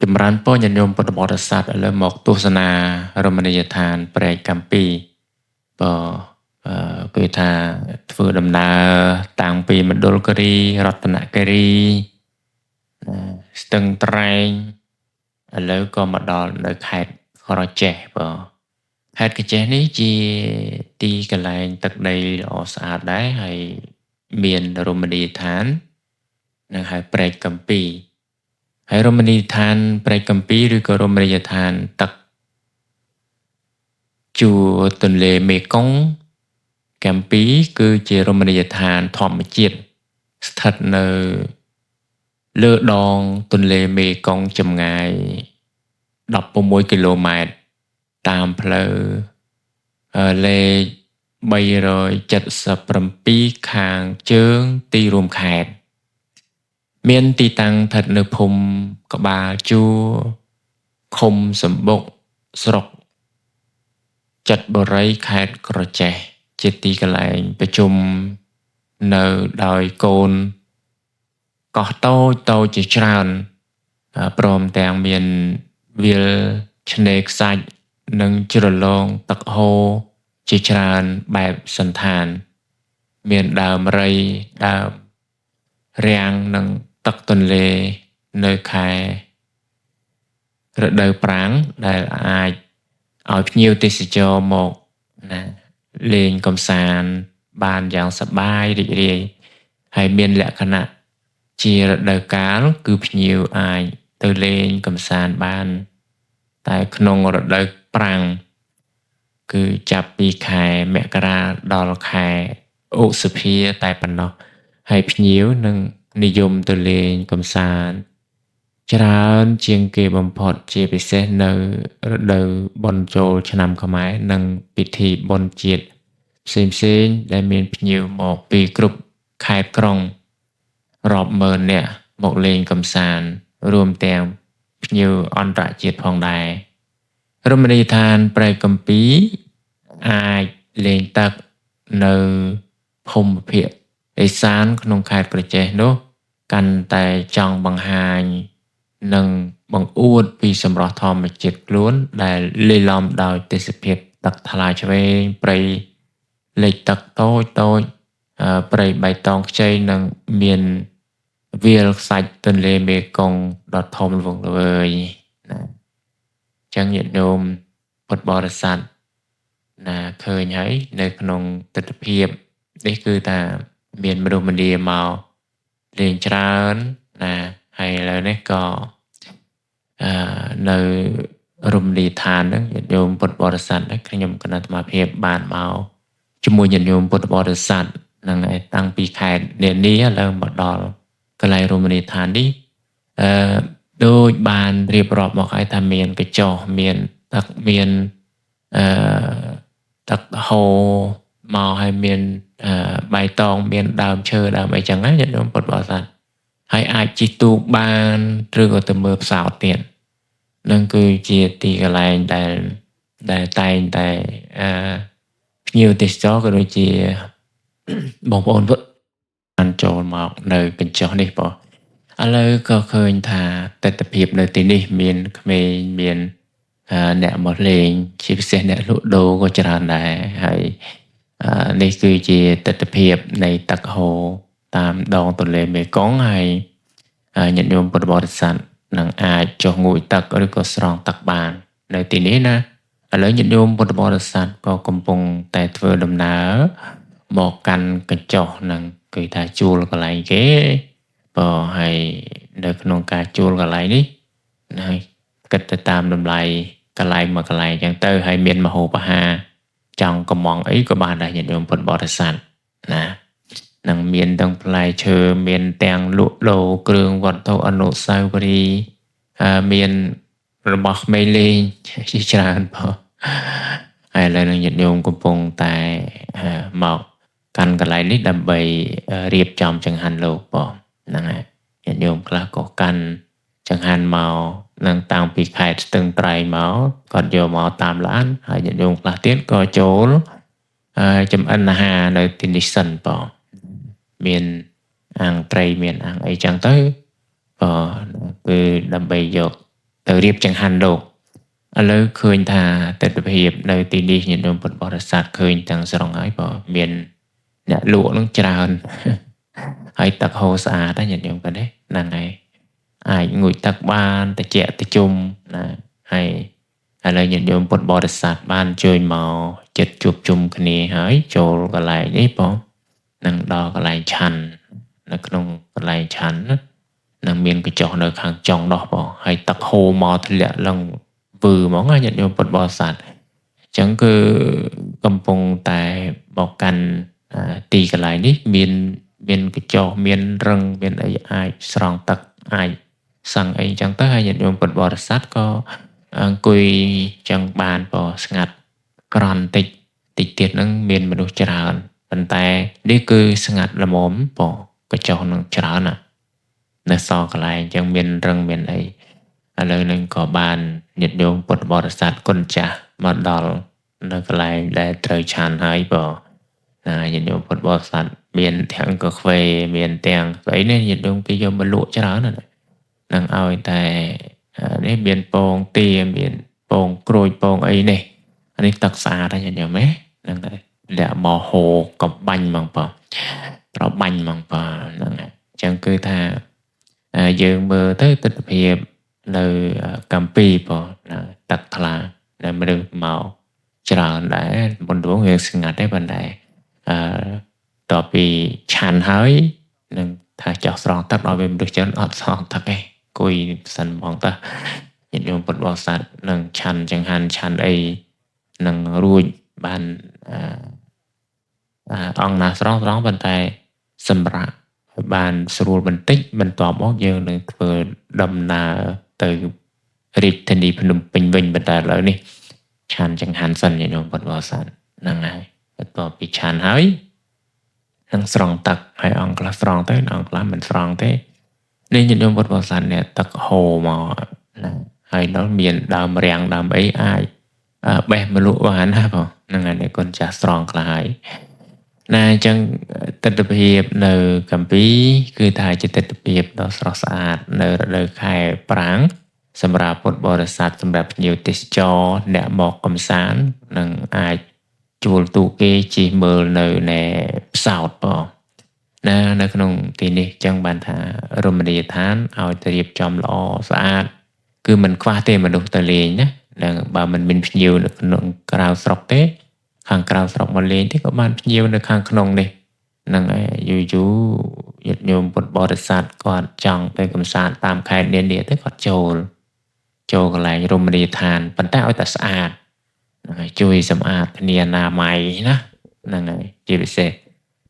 ចម្រើនពរញាតិញោមពុទ្ធបរិស័ទឥឡូវមកទស្សនារមណីយដ្ឋានព្រែកកាំពីបើគឺថាធ្វើដំណើរតាំងពីមណ្ឌលគិរីរតនគិរីស្ទឹងត្រែងឥឡូវក៏មកដល់នៅខេត្តក្រចេះបើខេត្តក្រចេះនេះជាទីកន្លែងទឹកដីល្អស្អាតដែរហើយមានរមណីយដ្ឋាននឹងហៅព្រែកកាំពីហើយរមណីយដ្ឋានព្រែកកាំពីឬក៏រមណីយដ្ឋានទឹកជួរទន្លេមេគង្គកាំពីគឺជារមណីយដ្ឋានធម្មជាតិស្ថិតនៅលើដងទន្លេមេគង្គចម្ងាយ16គីឡូម៉ែត្រតាមផ្លូវលេខ377ខាងជើងទីរួមខេត្តមានទីតាំងស្ថិតនៅភូមិក្បាលជួរឃុំសម្បុកស្រុកចិត្តបុរីខេត្តក្រចេះជាទីកន្លែងប្រជុំនៅដោយកូនកោះតូចតូចជាច្រើនព្រមទាំងមានវាលឆ្នេរខ្សាច់និងជ្រលងទឹកហូរជាច្រើនបែបសន្តានមានដើមរៃដើមរាំងនិងទឹកទន្លេនៅខែរដូវប្រាំងដែលអាចឲ្យភ្ញៀវទេសចរមកណាលេងកម្សាន្តបានយ៉ាងសប្បាយរីករាយហើយមានលក្ខណៈជារដូវកាលគឺភ្ញៀវអាចទៅលេងកម្សាន្តបានតែក្នុងរដូវប្រាំងគឺចាប់ពីខែមករាដល់ខែឧសភាតែប៉ុណ្ណោះហើយភ្ញៀវនឹងនិយមទៅលេងកម្សាន្តច្រើនជាងគេបំផុតជាពិសេសនៅរដូវបុណ្យចូលឆ្នាំខ្មែរនិងពិធីបុណ្យជាតិផ្សេងៗដែលមានភ្ញៀវមកពីគ្រប់ខេត្តក្រុងរាប់ម៉ឺននាក់មកលេងកម្សាន្តរួមទាំងភ្ញៀវអន្តរជាតិផងដែររមណីយដ្ឋានព្រែកកាំពីអាចលេងទឹកនៅភូមិភាគឦសានក្នុងខេត្តក្រចេះនោះកាន់តែចង់បង្ហាញនិងបង្អួតពីសម្រស់ធម្មជាតិខ្លួនដែលលាយឡំដោយទេសភាពទឹកថ្លាឆ្វេងព្រៃលិចទឹកតូចតូចព្រៃបៃតងខ្ចីនិងមានវាលខ្សាច់ទន្លេមេគង្គដ៏ធំល្វឹងល្វើយណាចឹងញាតិញោមពុទ្ធបរិស័ទណាឃើញហើយនៅក្នុងទិដ្ឋភាពនេះគឺថាមានមនុស្សម្នាមកលេងច្រើនណាហើយឥឡូវនេះក៏នៅរមណីយដ្ឋានហ្នឹងញាតិញោមពុទ្ធបរិស័ទហ្នឹងខ្ញុំគណៈអាត្មាភាពបានមកជាមួយញាតិញោមពុទ្ធបរិស័ទហ្នឹងឯងតាំងពីខេត្តនានាឡើងមកដល់កន្លែងរមណីយដ្ឋាននេះដូចបានរៀបរាប់មកហើយថាមានកញ្ចុះមានទឹកមានទឹកហូរមកហើយមានបៃតងមានដើមឈើដើមអីចឹងណាញាតិញោមពុទ្ធបរិស័ទហើយអាចជិះទូកបានឬក៏ទៅមើលផ្សោតទៀតនឹងគឺជាទីកន្លែងដែលតែងតែភ្ញៀវទេសចរក៏ដូចជាបងប្អូនបានចូលមកនៅកញ្ចុះនេះបងឥឡូវក៏ឃើញថាទិដ្ឋភាពនៅទីនេះមានក្មេងមានអ្នកមកលេងជាពិសេសអ្នកលក់ដូរក៏ច្រើនដែរហើយនេះគឺជាទិដ្ឋភាពនៃទឹកហូរតាមដងទន្លេមេគង្គហើយញាតិញោមពុទ្ធបរិស័ទនឹងអាចចុះងូតទឹកឬក៏ស្រង់ទឹកបាននៅទីនេះណាឥឡូវញាតិញោមពុទ្ធបរិស័ទក៏កំពុងតែធ្វើដំណើរមកកាន់កញ្ចុះនឹងគឺថាជួលកន្លែងគេបើហើយនៅក្នុងការជួលកន្លែងនេះណាគិតទៅតាមតម្លៃកន្លែងមួយកន្លែងអញ្ចឹងទៅហើយមានមហូបអាហារចង់កំងអីក៏បានដែរញាតិញោមពុទ្ធបរិស័ទណានឹងមានទាំងផ្លែឈើមានទាំងលក់ដូរគ្រឿងវត្ថុអនុស្សាវរីយ៍មានរបស់ក្មេងលេងជាច្រើនផងហើយឥឡូវនឹងញាតិញោមកំពុងតែមកកាន់កន្លែងនេះដើម្បីរៀបចំចង្ហាន់លោកបងហ្នឹងហើយញាតិញោមខ្លះក៏កាន់ចង្ហាន់មកនឹងតាំងពីខេត្តស្ទឹងត្រែងមកគាត់យកមកតាមឡានហើយញាតិញោមខ្លះទៀតក៏ចូលចម្អិនអាហារនៅទីនេះសិនបងមានអាំងត្រីមានអាំងអីចឹងទៅបងគឺដើម្បីយក ទៅរៀបចង្ហាន់លោកឥឡូវឃើញថាទិដ្ឋភាពនៅទីនេះញាតិញោមពុទ្ធបរិស័ទឃើញទាំងស្រុងហើយបើមានអ្នកលក់នឹងច្រើនហើយទឹកហូរស្អាតណាញាតិញោមគាត់ទេហ្នឹងហើយអាចងូតទឹកបានតិចតិជុំណាហើយឥឡូវញាតិញោមពុទ្ធបរិស័ទបានជួយមកចិត្តជួបជុំគ្នាហើយចូលកន្លែងនេះបងនឹងដល់កន្លែងឆាន់នៅក្នុងកន្លែងឆាន់ណានឹងមានកញ្ចុះនៅខាងចុងនោះបងហើយទឹកហូរមកធ្លាក់ឡើងពឺហ្មងណាញាតិញោមពុទ្ធបរិស័ទអញ្ចឹងគឺកំពុងតែមកកាន់ទីកន្លែងនេះមានកញ្ចុះមានរឹងមានអីអាចស្រង់ទឹកអាចសឹងអីអញ្ចឹងទៅហើយញាតិញោមពុទ្ធបរិស័ទក៏អង្គុយចឹងបានក៏ស្ងាត់ក្រន់តិចតិចទៀតហ្នឹងមានមនុស្សច្រើនប៉ុន្តែនេះគឺស្ងាត់ល្មមបងកញ្ចុះនឹងច្រើនណានៅសល់កន្លែងអញ្ចឹងមានរឹងមានអីឥឡូវនឹងក៏បានញាតិញោមពុទ្ធបរិស័ទគុណចាស់មកដល់នៅកន្លែងដែលត្រូវឆាន់ហើយបងណាញាតិញោមពុទ្ធបរិស័ទមានទាំងកាហ្វេមានទាំងស្អីនេះញាតិញោមគេយកមកលក់ច្រើនណាស់នឹងឲ្យតែនេះមានពងទាមានពងក្រូចពងអីនេះអានេះទឹកស្អាតហើយញាតិញោមហ្នឹងហើយលាក់មកហូរកំបាញ់ហ្មងបងប្របាញ់ហ្មងបងហ្នឹងហើយអញ្ចឹងគឺថាយើងមើលទៅទិដ្ឋភាពនៅកម្ពីបងទឹកថ្លាដែលមនុស្សមកច្រើនដែរមុនដំបូងវាស្ងាត់ទេប៉ុន្តែតទៅពីឆាន់ហើយនឹងថាចោះស្រង់ទឹកដល់វាមនុស្សច្រើនអត់ស្រង់ទឹកទេអង្គុយសិនហ្មងតើញាតិញោមពុទ្ធបរិស័ទនឹងឆាន់ចង្ហាន់ឆាន់អីនឹងរួចបានអង្គណាស្រង់ស្រង់ប៉ុន្តែសម្រាប់ឲ្យបានស្រួលបន្តិចបន្ទាប់មកយើងនឹងធ្វើដំណើរទៅរាជធានីភ្នំពេញវិញប៉ុន្តែឥឡូវនេះឆាន់ចង្ហាន់សិនញាតិញោមពុទ្ធបរិស័ទហ្នឹងហើយបន្ទាប់ពីឆាន់ហើយនឹងស្រង់ទឹកហើយអង្គខ្លះស្រង់ទៅអង្គខ្លះមិនស្រង់ទេនេះញាតិញោមពុទ្ធបរិស័ទនេះទឹកហូរមកណាហើយដល់មានដើមរាំងដើមអីអាចបេះមលក់បានណាបងហ្នឹងហើយអ្នកគុណចាស់ស្រង់ខ្លះហើយណាអញ្ចឹងទិដ្ឋភាពនៅកម្ពីគឺថាជាទិដ្ឋភាពដ៏ស្រស់ស្អាតនៅរដូវខែប្រាំងសម្រាប់ពុទ្ធបរិស័ទសម្រាប់ភ្ញៀវទេសចរអ្នកមកកម្សាន្តនឹងអាចជួលទូគេជិះមើលនៅในផ្សោតបងណានៅក្នុងទីនេះអញ្ចឹងបានថារមណីយដ្ឋានឲ្យទៅរៀបចំល្អស្អាតគឺមិនខ្វះទេមនុស្សទៅលេងណានឹងបើមិនមានភ្ញៀវនៅក្នុងក្រៅស្រុកទេខាងក្រៅស្រុកមកលេងទេក៏បានភ្ញៀវនៅខាងក្នុងនេះហ្នឹងហើយយូរយូរញាតិញោមពុទ្ធបរិស័ទគាត់ចង់ទៅកម្សាន្តតាមខេត្តនានាទៅគាត់ចូលកន្លែងរមណីយដ្ឋានប៉ុន្តែឲ្យតែស្អាតហ្នឹងហើយជួយសម្អាតធានាអនាម័យណាហ្នឹងហើយជាពិសេស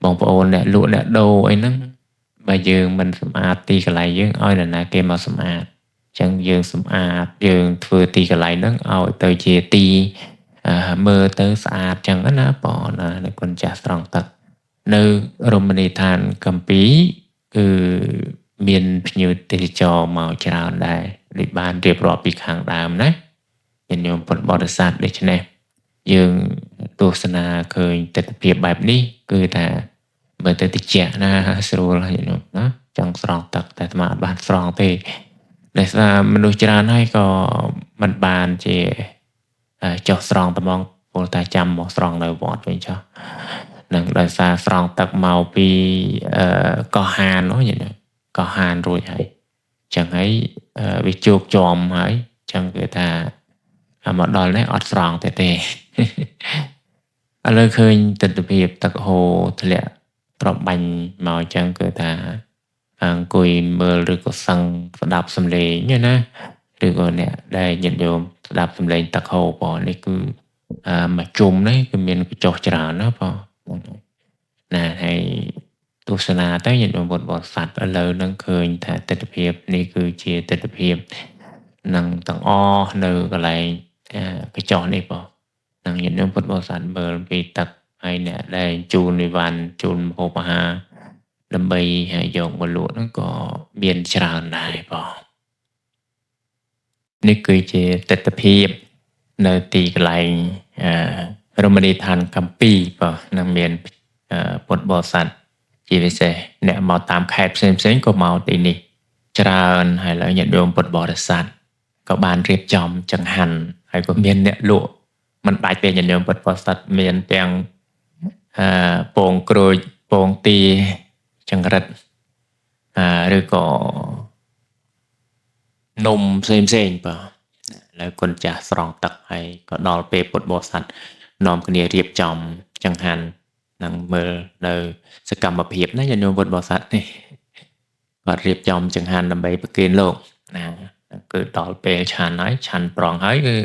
បងប្អូនអ្នកលក់អ្នកដូរអីហ្នឹងបើយើងមិនសម្អាតទីកន្លែងយើងឲ្យនរណាគេមកសម្អាតអញ្ចឹងយើងសម្អាតយើងធ្វើទីកន្លែងហ្នឹងឲ្យទៅជាទីមើលទៅស្អាតចឹងណាបងណានៅគុណចាស់ស្រង់ទឹកនៅរមណីយដ្ឋានកម្ពីគឺមានភ្ញៀវទេសចរមកច្រើនដែរដូចបានរៀបរាប់ពីខាងដើមណាញាតិញោមពុទ្ធបរិស័ទដូច្នេះយើងទស្សនាឃើញទិដ្ឋភាពបែបនេះគឺថាមើលទៅតិចណាស្រួលហើយញាតិញោមណាចង់ស្រង់ទឹកតែអាត្មាអត់បានស្រង់ទេដោយសារមនុស្សច្រើនហើយក៏មិនបានជាចុះស្រង់ត្មងពលតែចាំមកស្រង់នៅវត្តវិញចុះនឹងដោយសារស្រង់ទឹកមកពីកោះហាននោះញាតិញោមកោះហានរួចហើយចឹងហើយវាជោគជាំហើយចឹងគឺថាមកដល់នេះអត់ស្រង់ទេទេឥឡូវឃើញទិដ្ឋភាពទឹកហូរធ្លាក់ត្របាញ់មកចឹងគឺថាអង្គុយមើលឬក៏សឹងស្ដាប់សំឡេងណាឬក៏អ្នកដែលញាតិញោមស្ដាប់សំឡេងទឹកហូរបងនេះគឺមួយជុំនេះគឺមានកញ្ចុះច្រើនណាបងណាហើយទស្សនាទៅញាតិញោមពុទ្ធបរិស័ទឥឡូវនឹងឃើញថាទិដ្ឋភាពនេះគឺជាទិដ្ឋភាពនឹងទាំងអស់នៅកន្លែងកញ្ចុះនេះបងនឹងញាតិញោមពុទ្ធបរិស័ទមើលពីទឹកហើយអ្នកដែលជូនវិវ៉ាន់ជូនម្ហូបអាហារដើម្បីឲ្យយកមកលក់ហ្នឹងក៏មានច្រើនដែរបងនេះគឺជាទិដ្ឋភាពនៅទីកន្លែងរមណីយដ្ឋានកម្ពីបងនឹងមានពុទ្ធបរិស័ទជាពិសេសអ្នកមកតាមខេត្តផ្សេងៗក៏មកទីនេះច្រើនហើយឡើយញាតិញោមពុទ្ធបរិស័ទ ក៏បានរៀបចំចង្ហាន់ហើយក៏មានអ្នកលក់មិនដាច់ទេញាតិញោមពុទ្ធបរិស័ទមានទាំងពងក្រូចពងទាចង្រិតឬក៏នំផ្សេងផ្សេងបាទឥឡូវគុណចាស់ស្រង់ទឹកហើយក៏ដល់ពេលពុទ្ធបរិស័ទនាំគ្នារៀបចំចង្ហាន់នឹងមើលនៅសកម្មភាពណាញាតិញោមពុទ្ធបរិស័ទនេះគាត់រៀបចំចង្ហាន់ដើម្បីប្រគេនលោកណាគឺដល់ពេលឆាន់ហើយឆាន់ប្រងហើយគឺ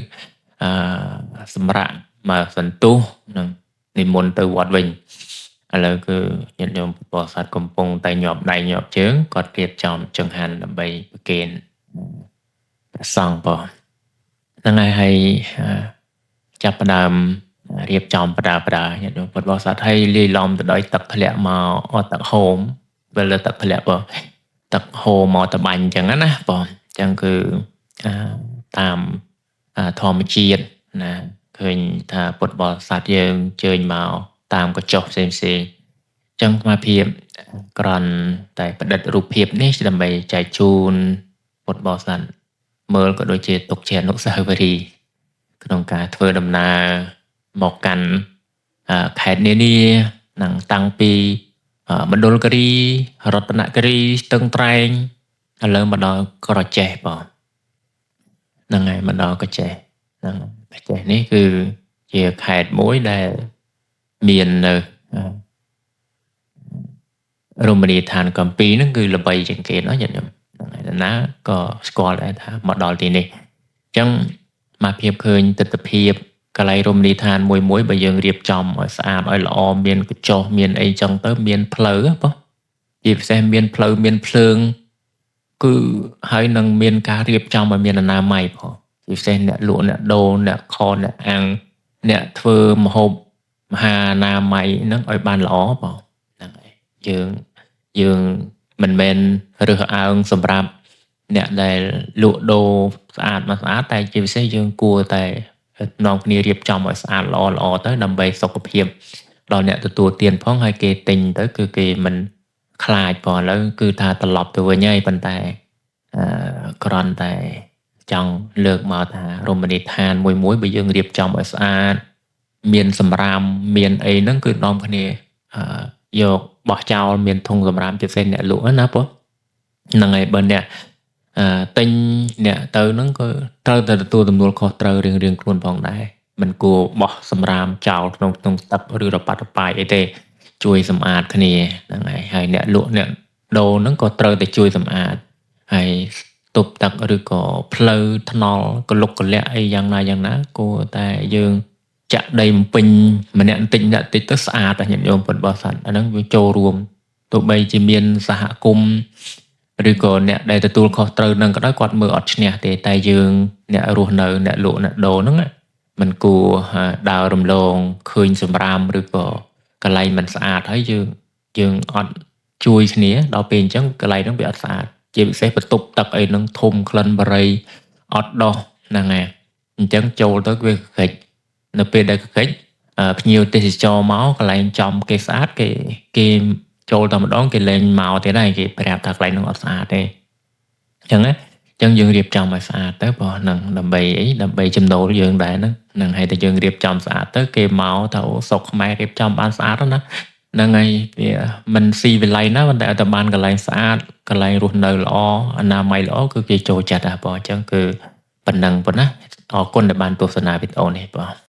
សម្រាប់មកសន្ទុះនឹងនិមន្តទៅវត្តវិញឥឡូវគឺញាតិញោមពុទ្ធបរិស័ទកំពុងតែញាប់ដៃញាប់ជើងគាត់រៀបចំចង្ហាន់ដើម្បីប្រគេនព្រះសង្ឃបងហ្នឹងហើយចាប់ផ្ដើមរៀបចំបដាបដាញាតិញោមពុទ្ធបរិស័ទហើយលាយឡំទៅដោយទឹកធ្លាក់មកអត់ទឹកហូមពេលលើទឹកធ្លាក់បងទឹកហូរមកតបាញ់អញ្ចឹងណាបងអញ្ចឹងគឺតាមធម្មជាតិណាឃើញថាពុទ្ធបរិស័ទយើងជើញមកតាមកញ្ចុះផ្សេងផ្សេងអញ្ចឹងអាត្មាភាពគ្រាន់តែផ្ដិតរូបភាពនេះដើម្បីចែកជូនពុទ្ធបរិស័ទមើលក៏ដូចជាទុកជាអនុស្សាវរីយ៍ក្នុងការធ្វើដំណើរមកកាន់ខេត្តនានានឹងតាំងពីមណ្ឌលគិរីរតនគិរីស្ទឹងត្រែងឥឡូវមកដល់ក្រចេះបងហ្នឹងហើយមកដល់ក្រចេះហ្នឹងក្រចេះនេះគឺជាខេត្តមួយដែលមាននៅរមណីយដ្ឋានកម្ពីហ្នឹងគឺល្បីជាងគេណោះញាតិញោមហ្នឹងហើយណាក៏ស្គាល់ដែរថាមកដល់ទីនេះអញ្ចឹងមកភាពឃើញទិដ្ឋភាពកន្លែងរមណីយដ្ឋានមួយមួយបើយើងរៀបចំឲ្យស្អាតឲ្យល្អមានកញ្ចុះមានអីចឹងទៅមានផ្លូវបងជាពិសេសមានផ្លូវមានភ្លើងគឺហើយនឹងមានការរៀបចំឲ្យមានអនាម័យផងជាពិសេសអ្នកលក់អ្នកដូរអ្នកខអ្នកអាំងអ្នកធ្វើម្ហូបមហាអនាម័យហ្នឹងឲ្យបានល្អបងហ្នឹងហើយយើងមិនមែនរើសអើងសម្រាប់អ្នកដែលលក់ដូរស្អាតមកស្អាតតែជាពិសេសយើងគួរតែនាំគ្នារៀបចំឲ្យស្អាតល្អល្អទៅដើម្បីសុខភាពដល់អ្នកទទួលទានផងហើយគេទិញទៅគឺគេមិនខ្លាចផងឥឡូវគឺថាត្រឡប់ទៅវិញហើយប៉ុន្តែគ្រាន់តែចង់លើកមកថារមណីយដ្ឋានមួយមួយបើយើងរៀបចំឲ្យស្អាតមានសម្រាមមានអីហ្នឹងគឺនាំគ្នាយកបោះចោលមានធុងសម្រាមជាពិសេសអ្នកលក់ណាបងហ្នឹងហើយបើអ្នកទិញអ្នកទៅហ្នឹងក៏ត្រូវតែទទួលទំនួលខុសត្រូវរៀងៗខ្លួនផងដែរមិនគួរបោះសម្រាមចោលក្នុងទឹកឬរប៉ាត់រប៉ាយអីទេជួយសម្អាតគ្នាហ្នឹងហើយហើយអ្នកលក់អ្នកដូរហ្នឹងក៏ត្រូវតែជួយសម្អាតហើយទប់ទឹកឬក៏ផ្លូវថ្នល់កលុកកលាក់អីយ៉ាងណាយ៉ាងណាគួរតែយើងចាក់ដីបំពេញម្នាក់បន្តិចម្នាក់បន្តិចទៅស្អាតញាតិញោមពុទ្ធបរិស័ទអាហ្នឹងវាចូលរួមទោះបីជាមានសហគមន៍ឬក៏អ្នកដែលទទួលខុសត្រូវនឹងក៏ដោយគាត់មើលអត់ឈ្នះទេតែយើងអ្នករស់នៅអ្នកលក់អ្នកដូរហ្នឹងមិនគួរដើររំលងឃើញសម្រាមឬក៏កន្លែងមិនស្អាតហើយយើងអត់ជួយគ្នាដល់ពេលអញ្ចឹងកន្លែងហ្នឹងវាអត់ស្អាតជាពិសេសបន្ទប់ទឹកអីហ្នឹងធំក្លិនបរិយអត់ដោះហ្នឹងហើយអញ្ចឹងចូលទៅវាក្រិចនៅពេលដែលក្រិចភ្ញៀវទេសចរមកកន្លែងចំគេស្អាតគេចូលតែម្ដងគេលែងមកទៀតហើយគេប្រាប់ថាកន្លែងហ្នឹងអត់ស្អាតទេអញ្ចឹងណាអញ្ចឹងយើងរៀបចំឲ្យស្អាតទៅព្រោះហ្នឹងដើម្បីអីដើម្បីចំណូលយើងដែរហ្នឹងហើយតែយើងរៀបចំស្អាតទៅគេមកទៅស្រុកខ្មែររៀបចំបានស្អាតណាហ្នឹងហើយវាមិនស៊ីវិល័យណាប៉ុន្តែឲ្យតែបានកន្លែងស្អាតកន្លែងរស់នៅល្អអនាម័យល្អគឺគេចូលចិត្តដែរបងអញ្ចឹងគឺប៉ុណ្ណឹងប៉ុណ្ណាអរគុណដែលបានទស្សនាវីដេអូនេះបង